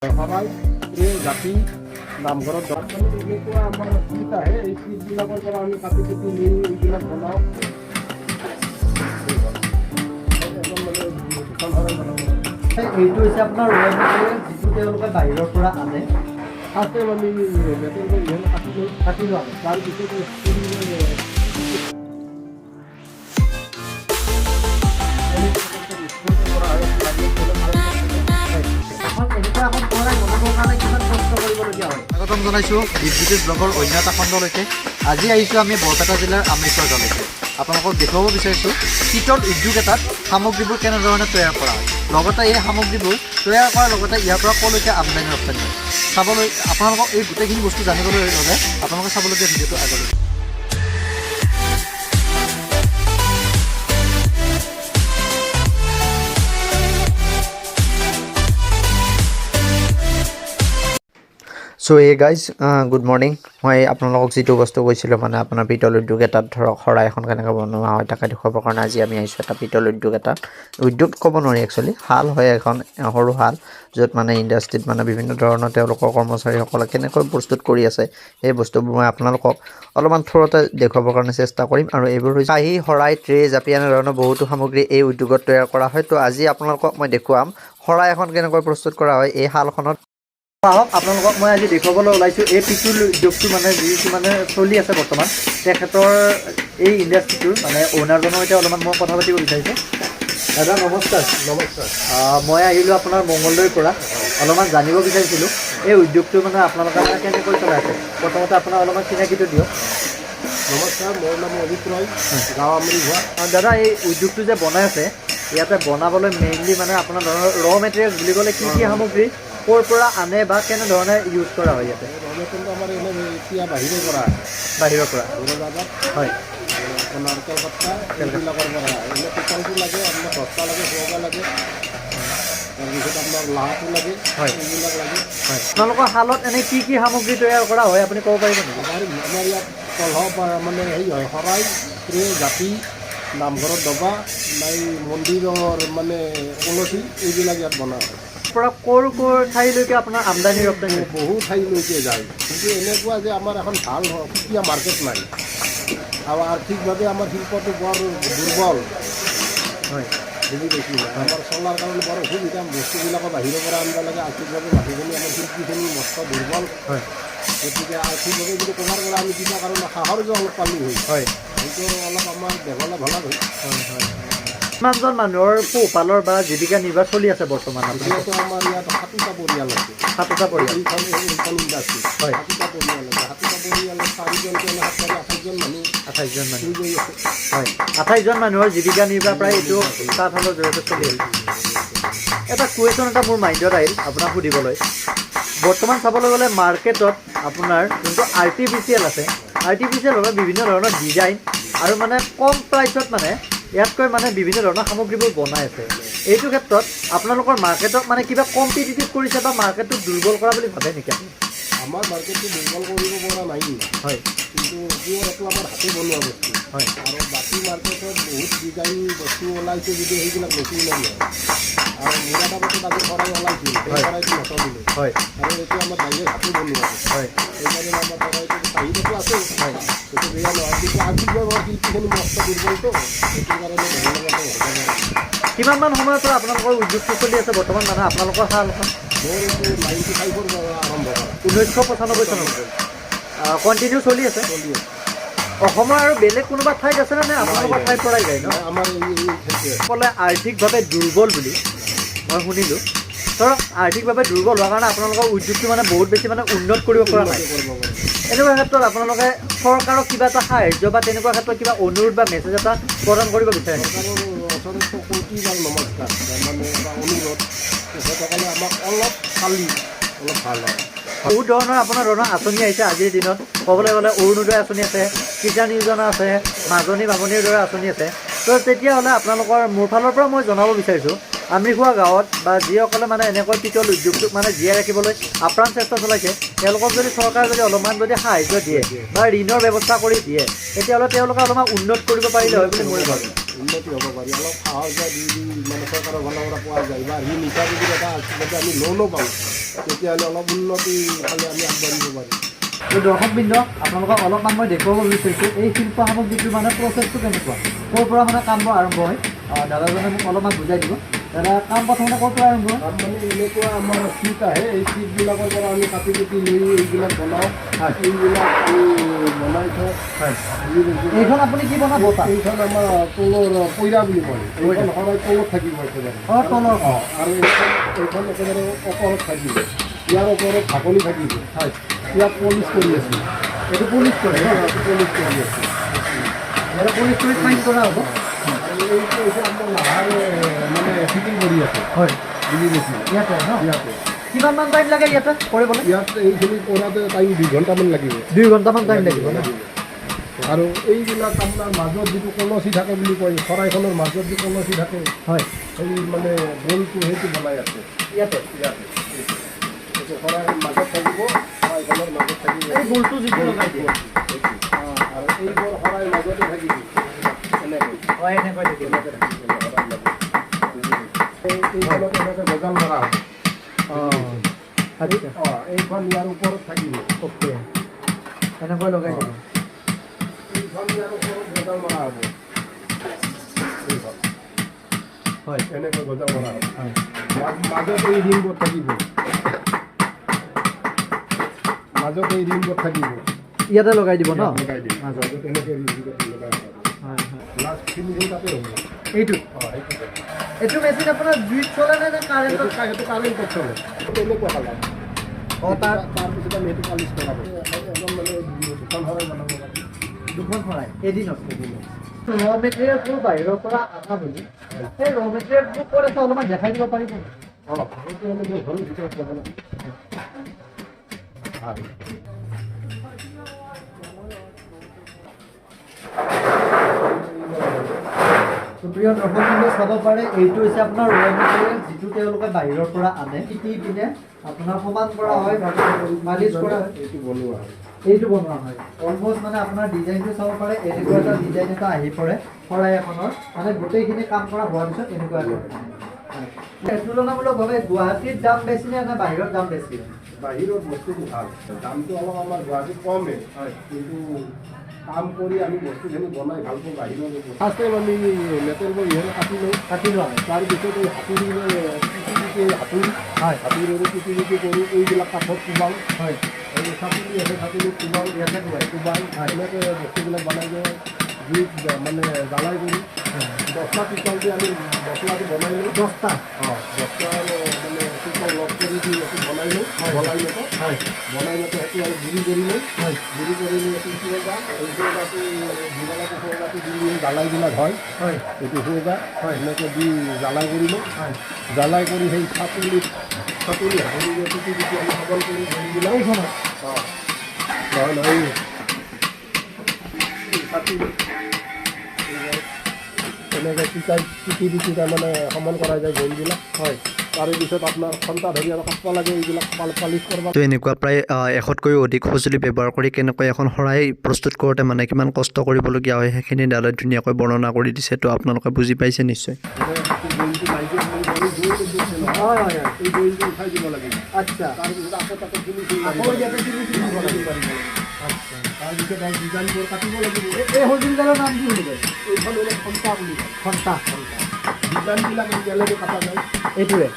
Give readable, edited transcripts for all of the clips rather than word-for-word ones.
শৰাই, এই জাপি, নামঘৰত মানে এনেকুৱা আমাৰ চিট আহে। এই চিটবিলাকৰ পৰা আমি কাটি কুটি নি এইবিলাক বনাওঁ। একদম মানে দুখন শৰাই বনাব লাগে। এইটো হৈছে আপোনাৰ ৰ মেটেৰিয়েল, যিটো তেওঁলোকে বাহিৰৰ পৰা আনে। ফাৰ্ষ্ট টাইম আমি মেটেৰিয়েল ইহঁত কাটি লওঁ। কাটি লোৱা। তাৰপিছত এখন এনেকুৱা এখন শৰাই বনাবৰ কাৰণে কিমান কষ্ট কৰিবলগীয়া হয়? স্বাগতম জনাইছোঁ দীপজ্যোতিষ ব্লগৰ অন্য এটা খণ্ডলৈকে। আজি আহিছোঁ আমি বৰপেটা জিলাৰ আমৃতৰ গাঁৱলৈকে। আপোনালোকক দেখুৱাব বিচাৰিছোঁ পিতল উদ্যোগ এটাত সামগ্ৰীবোৰ কেনেধৰণে তৈয়াৰ কৰা হয়, লগতে এই সামগ্ৰীবোৰ তৈয়াৰ কৰাৰ লগতে ইয়াৰ পৰা ক'লৈকে আমদানি ৰপ্তানি হয়। চাবলৈ আপোনালোকক এই গোটেইখিনি বস্তু জানিবলৈ হ'লে আপোনালোকে চাবলগীয়া ভিডিঅ'টো আগলৈ। চ' এই গাইজ, গুড মৰ্ণিং। মই আপোনালোকক যিটো বস্তু কৈছিলোঁ, মানে আপোনাৰ পিতল উদ্যোগ এটাত ধৰক শৰাই এখন কেনেকৈ বনোৱা হয়, তাকে দেখুৱাবৰ কাৰণে আজি আমি আহিছোঁ এটা পিতল উদ্যোগ এটাত। উদ্যোগ ক'ব নোৱাৰি, একচুৱেলি শাল হয় এখন, সৰু শাল, য'ত মানে ইণ্ডাষ্ট্ৰীত মানে বিভিন্ন ধৰণৰ তেওঁলোকৰ কৰ্মচাৰীসকলে কেনেকৈ প্ৰস্তুত কৰি আছে, সেই বস্তুবোৰ মই আপোনালোকক অলপমান থোৰতে দেখুৱাবৰ কাৰণে চেষ্টা কৰিম। আৰু এইবোৰ হৈছে কাঁহী, শৰাই, ট্ৰে, জাপি, এনেধৰণৰ বহুতো সামগ্ৰী এই উদ্যোগত তৈয়াৰ কৰা হয়। তো আজি আপোনালোকক মই দেখুৱাম শৰাই এখন কেনেকৈ প্ৰস্তুত কৰা হয় এই শালখনত। আহক, আপোনালোকক মই আজি দেখুৱাবলৈ ওলাইছোঁ এই পিতল উদ্যোগটো, মানে যিটো মানে চলি আছে বৰ্তমান, তেখেতৰ এই ইণ্ডাষ্ট্ৰিটোৰ মানে অ'নাৰজনৰ সৈতে অলপমান মই কথা পাতিব বিচাৰিছোঁ। দাদা, নমস্কাৰ। নমস্কাৰ। মই আহিলোঁ আপোনাৰ মংগলদৈৰ পৰা। অলপমান জানিব বিচাৰিছিলোঁ এই উদ্যোগটো মানে আপোনালোকে মানে কেনেকৈ চলাই আছে। প্ৰথমতে আপোনাৰ অলপমান চিনাকিটো দিয়ক। নমস্কাৰ, মোৰ নাম অজিত ৰয়, গাঁও আমৰিখোৱা। দাদা, এই উদ্যোগটো যে বনাই আছে, ইয়াতে বনাবলৈ মেইনলি মানে আপোনাৰ ধৰণৰ ৰ মেটেৰিয়েলছ বুলি ক'লে কি কি সামগ্ৰী ক'ৰ পৰা আনে বা কেনেধৰণে ইউজ কৰা হয় ইয়াতে? ৰ মেটেৰিয়েলটো আমাৰ এনে এতিয়া বাহিৰৰ পৰা। বাহিৰৰ পৰা? বৰদাদাত, আপোনাৰ কলকাতা, এইবিলাকৰ পৰা। এনে পিতলটো লাগে আপোনাৰ, দহটা লাগে, চৌকা লাগে, তাৰপিছত আপোনাৰ লাহটো লাগে। এইবিলাক লাগে। হয়, আপোনালোকৰ শালত এনে কি কি সামগ্ৰী তৈয়াৰ কৰা হয়, আপুনি ক'ব পাৰিব নেকি? আমাৰ ইয়াত কলহ বা মানে হেৰি হয়, শৰাই, ট্ৰে, জাপি, নামঘৰত দবা নাই, মন্দিৰৰ মানে কলচী, এইবিলাক ইয়াত বনোৱা হয়। পৰা ক'ৰ ক'ৰ ঠাইলৈকে আপোনাৰ আমদানি ৰপ্তানি হয়? বহু ঠাইলৈকে যায়, কিন্তু এনেকুৱা যে আমাৰ এখন ভাল সুকীয়া মাৰ্কেট নাই আৰু আৰ্থিকভাৱে আমাৰ শিল্পটো বৰ দুৰ্বল। বুজি পাইছোঁ? আমাৰ চলাৰ কাৰণে বৰ অসুবিধা। বস্তুবিলাকো বাহিৰৰ পৰা আনিব লাগে। আৰ্থিকভাৱে মানুহখিনি, আমাৰ শিল্পীখিনি মস্ত দুৰ্বল। গতিকে আৰ্থিকভাৱে যদি ক'ৰবাৰ পৰা আমি কিবা কাৰণে সাহাৰ্য অলপ পালোঁ হয়, হয়তো অলপ আমাৰ ডেভেলপ হ'ল হয়। হয় হয় কিমানজন মানুহৰ পোহপালৰ বা জীৱিকা নিৰ্বাহ চলি আছে বৰ্তমান আপোনালোকৰ? এতিয়াতো আমাৰ ইয়াত 60টা পৰিয়াল আছে। 60টা পৰিয়াল? এইখন ইণ্ডাষ্ট্ৰী 60টা পৰিয়াল আছে। 60টা পৰিয়ালত চাৰিজনকৈ হ'লে সাত চাৰি 28জন মানুহ। 28জন মানুহ। হৈ গৈ আছে। হয়, 28জন মানুহৰ জীৱিকা নিৰ্বাহ প্ৰায় এইটো তাঁতশালৰ জৰিয়তে চলি আছে। এটা কুৱেশ্যন এটা মোৰ মাইণ্ডত আহিল আপোনাক সুধিবলৈ। বৰ্তমান চাবলৈ গ'লে মাৰ্কেটত আপোনাৰ যোনটো আৰ্টিফিচিয়েল আছে, আৰ্টিফিচিয়েলভাৱে বিভিন্ন ধৰণৰ ডিজাইন আৰু মানে কম প্ৰাইচত মানে ইয়াতকৈ মানে বিভিন্ন ধৰণৰ সামগ্ৰীবোৰ বনাই আছে। এইটো ক্ষেত্ৰত আপোনালোকৰ মাৰ্কেটক মানে কিবা কম্পিটিটিভ কৰিছে বা মাৰ্কেটটোক দুৰ্বল কৰা বুলি ভাবে নেকি আপুনি? আমাৰ মাৰ্কেটটো দুৰ্বল কৰিব পৰা নাই। কিন্তু পিয়ৰ এইটো আমাৰ হাতে বনোৱা বস্তু। আৰু বাকী মাৰ্কেটত বহুত ডিজাইন বস্তু ওলাইছে যদিও সেইবিলাক বেছি নহয়। আৰু মুৰাদাবাদত আজি শৰাই ওলাইছিল, সেই শৰাইটো নচলিলে। আৰু এইটো আমাৰ ডাইৰেক্ট হাতে বনোৱা বস্তু। সেইকাৰণে আমাৰ শৰাইটো চাহিদাটো আছে। সেইটো বেয়া নহয়, কিন্তু আৰ্থিকভাৱে আমাৰ শিল্পীখিনি মস্ত দুৰ্বলতো, সেইটো কাৰণে ডেভেলপমেণ্ট হ'ব পাৰে। কিমানমান সময়ৰ পৰা আপোনালোকৰ উদ্যোগটো চলি আছে বৰ্তমান, মানে আপোনালোকৰ শালখন? মোৰ এইটো 95ৰ পৰা আৰম্ভ কৰা। 1995 চনৰ কণ্টিনিউ চলি আছে? চলি আছে। অসমৰ আৰু বেলেগ কোনোবা ঠাইত আছেনে নে আপোনালোকৰ ঠাইৰ পৰাই যায় ন? নাই, আমাৰ এই ঠাইতে আছে। ক'লে আৰ্থিকভাৱে দুৰ্বল বুলি মই শুনিলোঁ। ধৰক আৰ্থিকভাৱে দুৰ্বল হোৱাৰ কাৰণে আপোনালোকৰ উদ্যোগটো মানে বহুত বেছি মানে উন্নত কৰিব পৰা নাই। উন্নতি কৰিব পাৰে। এনেকুৱা ক্ষেত্ৰত আপোনালোকে চৰকাৰক কিবা এটা সাহাৰ্য বা তেনেকুৱা ক্ষেত্ৰত কিবা অনুৰোধ বা মেছেজ এটা প্ৰদান কৰিব বিচাৰে নেকি? চৰকাৰৰ ওচৰততো কোটিবাৰ নমস্কাৰ, মানে এটা অনুৰোধ, তেখেতসকলে আমাক অলপ চালি অলপ ভাল হয়। বহুত ধৰণৰ আপোনাৰ ধৰণৰ আঁচনি আহিছে আজিৰ দিনত। ক'বলৈ গ'লে অৰুণোদয় আঁচনি আছে, কিষাণ যোজনা আছে, মাজনী বামনিৰ দৰে আঁচনি আছে। তো তেতিয়াহ'লে আপোনালোকৰ মোৰ ফালৰ পৰা মই জনাব বিচাৰিছোঁ, আমৰিখোৱা গাঁৱত বা যিসকলে মানে এনেকৈ পিতল উদ্যোগটোক মানে জীয়াই ৰাখিবলৈ আপ্ৰাণ চেষ্টা চলাইছে, তেওঁলোকক যদি চৰকাৰে যদি অলপমান যদি সাহাৰ্য দিয়ে বা ঋণৰ ব্যৱস্থা কৰি দিয়ে, তেতিয়াহ'লে তেওঁলোকে অলপমান উন্নত কৰিব পাৰিলে হয় বুলি মই ভাবোঁ। উন্নতি হ'ব পাৰি। অলপ সাহাৰ্য দি দি মানে চৰকাৰৰ ফালৰ পৰা পোৱা যায় বা ঋণ হিচাপে যদি এটা আৰ্থিকভাৱে আমি লোনো পাওঁ। তেতিয়াহ'লে অলপ উন্নতি ফালে আমি আগবাঢ়িব পাৰিম। তো দৰ্শকবৃন্দ, আপোনালোকক অলপমান মই দেখুৱাব বিচাৰিছোঁ এই শিল্প সামগ্ৰীটোৰ মানে প্ৰচেছটো কেনেকুৱা, ক'ৰ পৰা মানে কামবোৰ আৰম্ভ হয়। দাদাজনে মোক অলপমান বুজাই দিব। দাদা, কাম প্ৰথমতে ক'ৰ পৰা আৰম্ভ হয়? তাত মানে এনেকুৱা আমাৰ চিট আহে, এই চিটবিলাকৰ পৰা আমি কাটি কুটি লৈ এইবিলাক বনাওঁ। এইবিলাক আমি বনাই থওঁ। বুজি পাইছে? এইখন আপুনি কি বনাব বতা? এইখন আমাৰ তলৰ পইৰা বুলি কয়। এইখন শৰাই তলত থাকিব একেবাৰে। অঁ, তলৰ। অঁ, আৰু এইখন একেবাৰে ওপৰত থাকিব। ইয়াৰ ওপৰত ঢাকনি থাকিব। ইয়াত পলিচ কৰি আছোঁ। এইটো পলিচ কৰে ন? পলিচ কৰি আছোঁ। ইয়াতে পলিচ কৰি চাইন কৰা হ'ব। আৰু এইটো হৈছে আপোনাৰ লাহাৰ মানে ফিটিং কৰি আছে। বুজি পাইছে? ইয়াতে ন? ইয়াতে। কিমানমান টাইম লাগে ইয়াতে কৰিবলৈ? ইয়াত এইখিনি কৰাতে টাইম 2 ঘণ্টামান লাগিব। 2 ঘণ্টামান টাইম লাগিব ন? আৰু এইবিলাক আপোনাৰ মাজত যিটো কলচি থাকে বুলি কয়, শৰাইখনৰ মাজত যি কলচি থাকে, সেই মানে গোলটো, সেইটো বনাই আছে। ইয়াতে? ইয়াতে। এইটো শৰাইৰ মাজত থাকিব, শৰাইখনৰ মাজত থাকিব। এই গোলটো যিটো লগাই দিয়ে। সেইটো। আৰু এইবোৰ শৰাইৰ মাজতে থাকিব এনেকৈ। হয়, এনেকৈ থাকিব। এনেকৈ থাকিব শৰাইৰ মাজত। এইখনত এনেকৈ গজাল মৰা হ'ব। অঁ, আচ্ছা। অঁ, এইখন ইয়াৰ ওপৰত থাকিব। অ'কে, এনেকৈ লগাই দিব। এইখন ইয়াৰ ওপৰত গজাল মৰা হ'ব। এইখন এনেকৈ গজাল মৰা হ'ব। মাজত এই ৰিংবোৰ থাকিব। মাজত এই ৰিংবোৰ থাকিব। ইয়াতে লগাই দিব ন? ইয়াত লগাই দিম। মাজত। মাজত এনেকৈ ৰিংবোৰ লগাই হ'ব। হয় হয় লাষ্ট ফিনিচিং তাতে হ'ব। এইটো? অঁ, সেইটো। এইটো মেচিন আপোনাৰ জুইত চলে নে নে কাৰেণ্টত? সেইটো কাৰেণ্টত চলে, তেনেকুৱা কালাৰ। অঁ, তাৰ তাৰপিছত আমি সেইটো পালিচ কৰাব। এজন মানে দুখন শৰাই বনাব পাৰি। দুখন শৰাই এদিনত? এদিনত। ৰ মেটেৰিয়েলবোৰ বাহিৰৰ পৰা অনা বুলি, সেই ৰ মেটেৰিয়েলবোৰ ক'ত আছে অলপমান দেখাই দিব পাৰিব? অঁ, সেইটো আমি ঘৰৰ ভিতৰত যাব লাগে। হয়। তো প্ৰিয় দৰ্শকবৃন্দ, চাব পাৰে, এইটো হৈছে আপোনাৰ ৰ মেটেৰিয়েল, যিটো তেওঁলোকে বাহিৰৰ পৰা আনে। পিটি পিনে আপোনাৰ সমান কৰা হয়, মালিচ কৰা হয়। এইটো বনোৱা হয়। এইটো বনোৱা হয়। অলমষ্ট মানে আপোনাৰ ডিজাইনটো চাব পাৰে, এনেকুৱা এটা ডিজাইন এটা আহি পৰে শৰাই এখনৰ। মানে গোটেইখিনি কাম কৰা হোৱাৰ পিছত এনেকুৱা এটা হয়। তুলনামূলকভাৱে গুৱাহাটীত দাম বেছি নে নে বাহিৰত দাম বেছি? বাহিৰত বস্তুটো ভাল, দামটো অলপ আমাৰ গুৱাহাটীত কমেই। কিন্তু কাম কৰি আমি বস্তুখিনি বনাই ভাল পাওঁ বাহিৰৰ। ফাৰ্ষ্ট টাইম আমি মেটেলবোৰ ইহঁতে কাটি লওঁ। কাটি লোৱা হয়। তাৰপিছত এই হাতুৰীৰে পিটি পিটি, হাতুৰি হাতুৰীৰে পিটি পিটি কৰি এইবিলাক কাঠত কোবাওঁ। এই চাতুলি আছে, চাতুলিত কোবাওঁ। ইয়াতে কোবাই? কোবাই এনেকৈ বস্তুবিলাক বনাই দিওঁ। জুইত মানে জ্বালাই কৰি 10টা পিতল দি আমি মছলাটো বনাই লওঁ। 10টা? অঁ, 10টা মানে পিতল লগ কৰি দি সেইটো বনাই লওঁ। বনাই লওঁ। বনাই লওঁতে সেইটো আৰু গুড়ি কৰি লওঁ। গুড়ি কৰি লৈ এইটো চুৰকা, এই চুৰকাটো যিবিলাকে চুৰকাটো দি জ্বালাইবিলাক হয়। এইটো চুৰকা এনেকৈ দি জ্বালাই কৰি লওঁ। জ্বালাই কৰি সেই চাতুলিত, চাতুলি হাতুৰিৰে পিটি পিটি আমি সবল কৰি হেৰিবিলাক। এইখনত? অঁ, নহয় নহয়, এই চাতুলি এনেকৈ পিটাই পিটি পিটি তাৰমানে সমান কৰা যায় জইনবিলাক। তাৰে পিছত আপোনাৰ ঘণ্টা ধৰি আৰু কাটিব লাগে, এইবিলাক পালিচ কৰিব। তো এনেকুৱা প্ৰায় 100তকৈও অধিক সঁজুলি ব্যৱহাৰ কৰি কেনেকৈ এখন শৰাই প্ৰস্তুত কৰোঁতে মানে কিমান কষ্ট কৰিবলগীয়া হয়, সেইখিনি দাদাই ধুনীয়াকৈ বৰ্ণনা কৰি দিছে। তো আপোনালোকে বুজি পাইছে নিশ্চয়। জইনটো নাইকিয়া কৰি জইন দিছে নহয়। হয় হয় হয় এই জইনটো উঠাই দিব লাগিব। তাৰপিছত আকৌ তাতে ফিনিচিং। আকৌ ইয়াতে ফিনিচিং দিব লাগিব। তাৰপিছত আৰু ডিজাইনবোৰ কাটিব লাগিব। এই সঁজুলিডালৰ নাম কি বুলি কয়? এইখন হ'ল খন্তা বুলি কয়। খন্তা। ডিজাইনবিলাক একেলগে কটা যায়। এইটোৱে?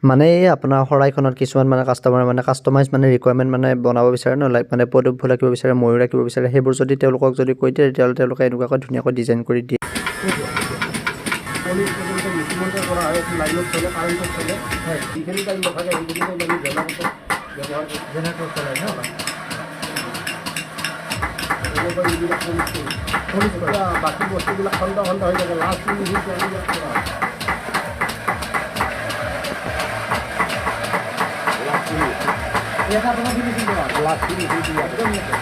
মানে এই আপোনাৰ শৰাইখনত কিছুমান মানে কাষ্টমাৰে মানে কাষ্টমাইজ মানে ৰিকুৱাৰমেণ্ট মানে বনাব বিচাৰে ন, লাইক মানে পদুম ফুল ৰাখিব বিচাৰে, ময়ূৰ ৰাখিব বিচাৰে, সেইবোৰ যদি তেওঁলোকক যদি কৈ দিয়ে, তেতিয়াহ'লে তেওঁলোকে এনেকুৱাকৈ ধুনীয়াকৈ ডিজাইন কৰি দিয়ে। পলিচ পৰ্যন্ত মেচিনতে কৰা হয়। এইটো লাইনত চলে, কাৰেণ্টত চলে। যিখিনি টাইম নাথাকে, সেইখিনি টাইম আমি জেনেৰেটৰ ব্যৱহাৰ কৰোঁ। জেনেৰেটৰ চলাই ন? এনেকৈ এইবিলাক পলিচ কৰোঁ। পলিচ কৰে। এতিয়া বাকী বস্তুবিলাক খণ্ড খণ্ড হৈ থাকে। লাষ্ট ফিনিচিংটো আমি ইয়াত কৰা হয়। Last finishing. ইয়াতে আপোনাৰ ফিনিচিং কৰা হয়? লাষ্ট ফিনিচিংটো ইয়াত। একদম ইয়াতে?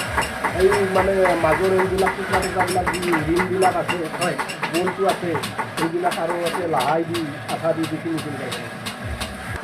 এই মানে মাজৰ এইবিলাক টুকৰা টুকৰাবিলাক যি ৰিংবিলাক আছে, বলটো আছে, সেইবিলাক আৰু ইয়াতে লাহাই দি আঠা দি দি ফিনিচিং কৰে।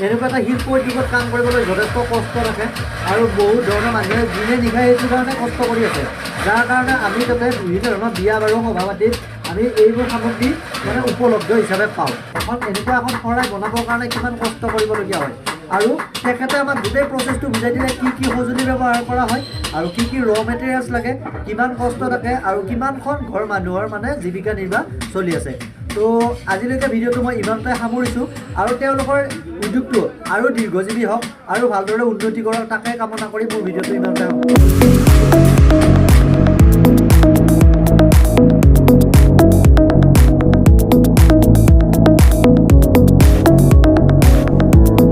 এনেকুৱা এটা শিল্প উদ্যোগত কাম কৰিবলৈ যথেষ্ট কষ্ট থাকে আৰু বহুত ধৰণৰ মানুহে দিনে নিশাই এইটো কাৰণে কষ্ট কৰি আছে, যাৰ কাৰণে আমি তাতে বিভিন্ন ধৰণৰ বিয়া বাৰু সভা পাতিত আমি এইবোৰ সামগ্ৰী মানে উপলব্ধ হিচাপে পাওঁ। এখন এনেকুৱা এখন শৰাই বনাবৰ কাৰণে কিমান কষ্ট কৰিবলগীয়া হয়। আৰু তেখেতে আমাক গোটেই প্ৰচেছটো বুজাই দিলে, কি কি সঁজুলি ব্যৱহাৰ কৰা হয় আৰু কি কি ৰ মেটেৰিয়েলছ লাগে, কিমান কষ্ট থাকে আৰু কিমানখন ঘৰ মানুহৰ মানে জীৱিকা নিৰ্বাহ চলি আছে। তো আজিলৈকে ভিডিঅ'টো মই ইমানতে সামৰিছোঁ আৰু তেওঁলোকৰ উদ্যোগটো আৰু দীৰ্ঘজীৱী হওক আৰু ভালদৰে উন্নতি কৰক, তাকে কামনা কৰি মোৰ ভিডিঅ'টো ইমানতে সামৰিছোঁ।